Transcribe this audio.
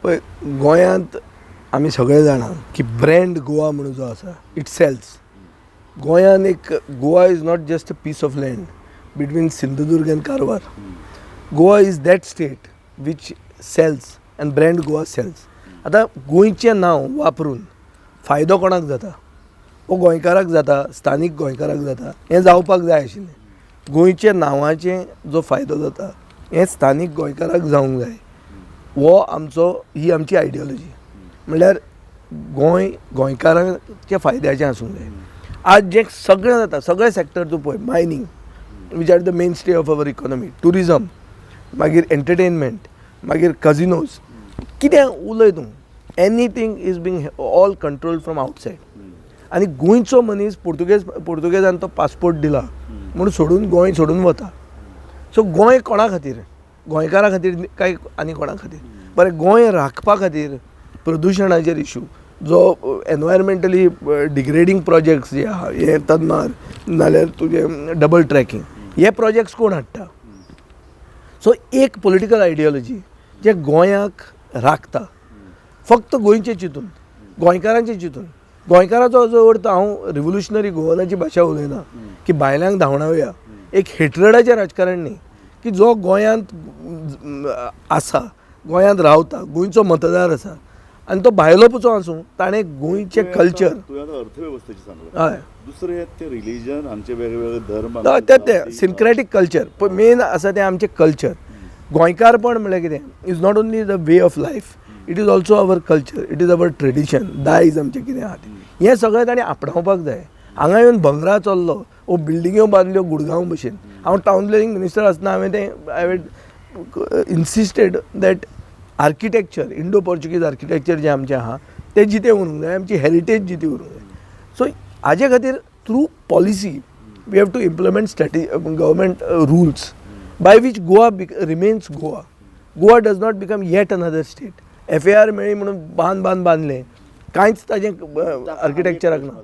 पळय, गोंयांत आमी सगळे जाणा की ब्रँड गोवा म्हणून जो आसा, it sells. गोंयान एक, Goa is not just a piece of land between Sindhudurg and Karwar. Goa is that state which sells and brand Goa sells. आतां गोंयचें नांव वापरून फायदो कोणाक जाता? हो गोंयकाराक जाता, स्थानीक गोंयकाराक जाता. हें जावपाक जाय आशिल्लें. गोंयच्या नांवाचें जो फायदो जाता, हें स्थानीक गोंयकाराक जावंक जाय. हो आमचो, ही आमची आयडियोलॉजी. म्हणल्यार गोंय गोंयकारांच्या फायद्याचें आसूंक जाय. आज जें सगळें जाता, सगळे सेक्टर तूं पळय, mining, which are the mainstay of our economy, tourism, मागीर एंटरटेनमेंट, मागीर कजिनोज, कितें उलय तूं, anything is being all control from outside. आनी गोंयचो मनीस पुर्तुगेज, पुर्तुगेजान तो पासपोर्ट दिला म्हणून सोडून, गोंय सोडून वता. सो गोंय कोणा खातीर? गोंयकारा खातीर काय आनी कोणा खातीर? बरें, गोंय राखपा खातीर प्रदुशणाचेर इशू, जो एनवायरमेंटली डिग्रेडींग प्रोजेक्ट्स जे आहा, हे तन्नार नाल्यार तुजें डबल ट्रॅकिंग, हे प्रोजेक्ट्स कोण हाडटा? सो एक पॉलिटिकल आयडियोलॉजी जे गोंयाक राखता, फक्त गोंयचें चिंतून, गोंयकारांचें चिंतून. गोंयकाराचो जो अर्थ, हांव रिव्होल्युशनरी गोवनाची भाशा उलयना की भायल्यांक धांवडावया, एक हेट्रडाचें राजकारण न्ही, की जो गोंयांत आसा, गोंयांत रावता, गोंयचो मतदार आसा आनी तो भायलो पचो आसूं, ताणें गोंयचें कल्चर तुवें आतां अर्थवेवस्थेचें सांगलें. दुसरें ते रिलीजन, आमचे वेगळे वेगळे धर्म. ते ते सिंक्रेटीक कल्चर मेन आसा, तें आमचें कल्चर. गोंयकारपण म्हणल्यार कितें? Is not only the way of life, it is also our culture, it is our tradition. दायज आमचें कितें आहा तें, हें सगळें ताणें आपणावपाक जाय. हांगा येवन भंगरा चल्लो वो बिल्डिंग्यो बांदल्यो गुडगांव भशेन. हांव टावन प्लॅनिंग मिनिस्टर आसतना हांवें तें, I had insisted that architecture, Indo Portuguese architecture जें आमचें आहा, तें जितें उरूंक जाय, आमची हेरिटेज जिती उरूंक जाय. सो हाजे खातीर through policy we have to implement government rules by which Goa remains Goa. Goa does not become yet another state. FAR मेळ्ळी म्हणून बांद बांद बांदलें, कांयच ताजें आर्किटेक्चराक ना.